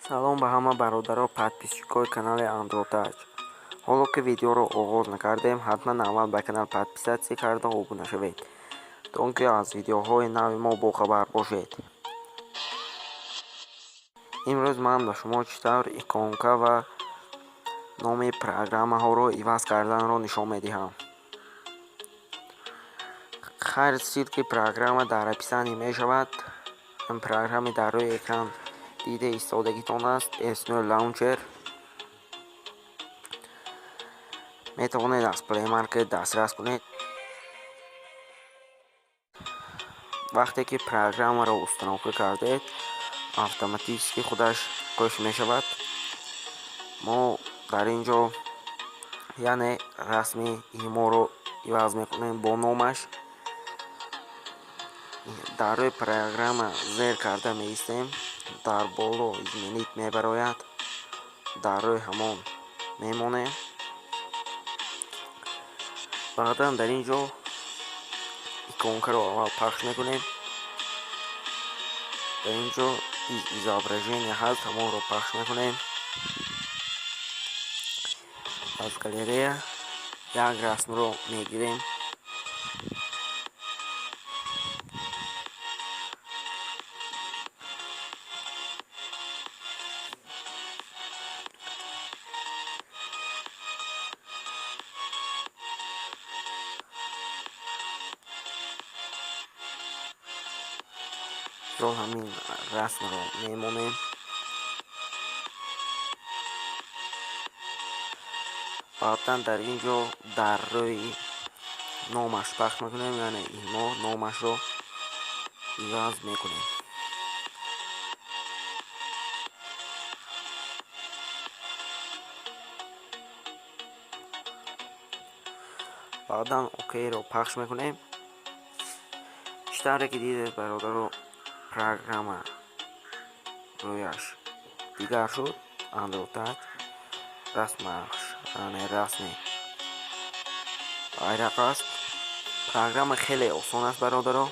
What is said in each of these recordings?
Салом ба ҳама бародаро, подписчикои канали Андротаҷ. Ҳоло ки видеоро оғоз накардем, ҳатман аввал ба канал подписаться карда обуна шавед, то он ки аз видеоҳои нави мо бохабар бошед. Имрӯз ман ба шумо чӣ тавр иконка ва номи программаҳоро иваз карданро нишон медиҳам. Хайр, ссылки программа дар описании мешавад. Ин программи дар рӯи экран дида истодагитон аст, S9 Launcher. Метавонед аз Play Market дастрас кунед. Вақте ки программаро установка кардед, автоматически худаш қӯш мешавад. Мо дар ин ҷо, яъне расми иморо иваз мекунем бо номаш. Дар рӯи программа зер карда меистем, дар боло изменить мебарояд, дар рӯи ҳамон мемонем. Баъдан дар ин ҷо иконкаро аввал пахш мекунем. Дар ин ҷо изображение ҳаст, ҳамонро пахш мекунем. Аз галерея як расмро мегирем. Мисол, ҳамин расмро мемонем. Баъдан дар ин ҷо дар рӯи номаш пахш мекунем, яъне имо номашро иваз мекунем. Баъдан окейро пахш мекунем. Чӣ тавре ки дидед, бародаро, программа рӯяш дигар шуд, Андротаҷ расмаш, яъне расми байрақ аст. Программа хеле осон аст, бародаро.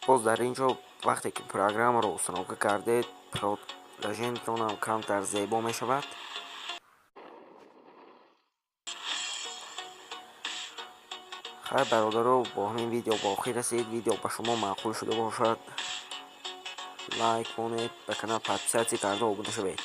Боз дар ин ҷо вақте ки программаро установка кардед, приложениятонам камтар зебо мешавад. Хайр, бародаро, бо ҳамин видео ба охир расид. Видео ба шумо маъқул шуда бошад, лайк монед, ба канал подписаться карда обуна шавед.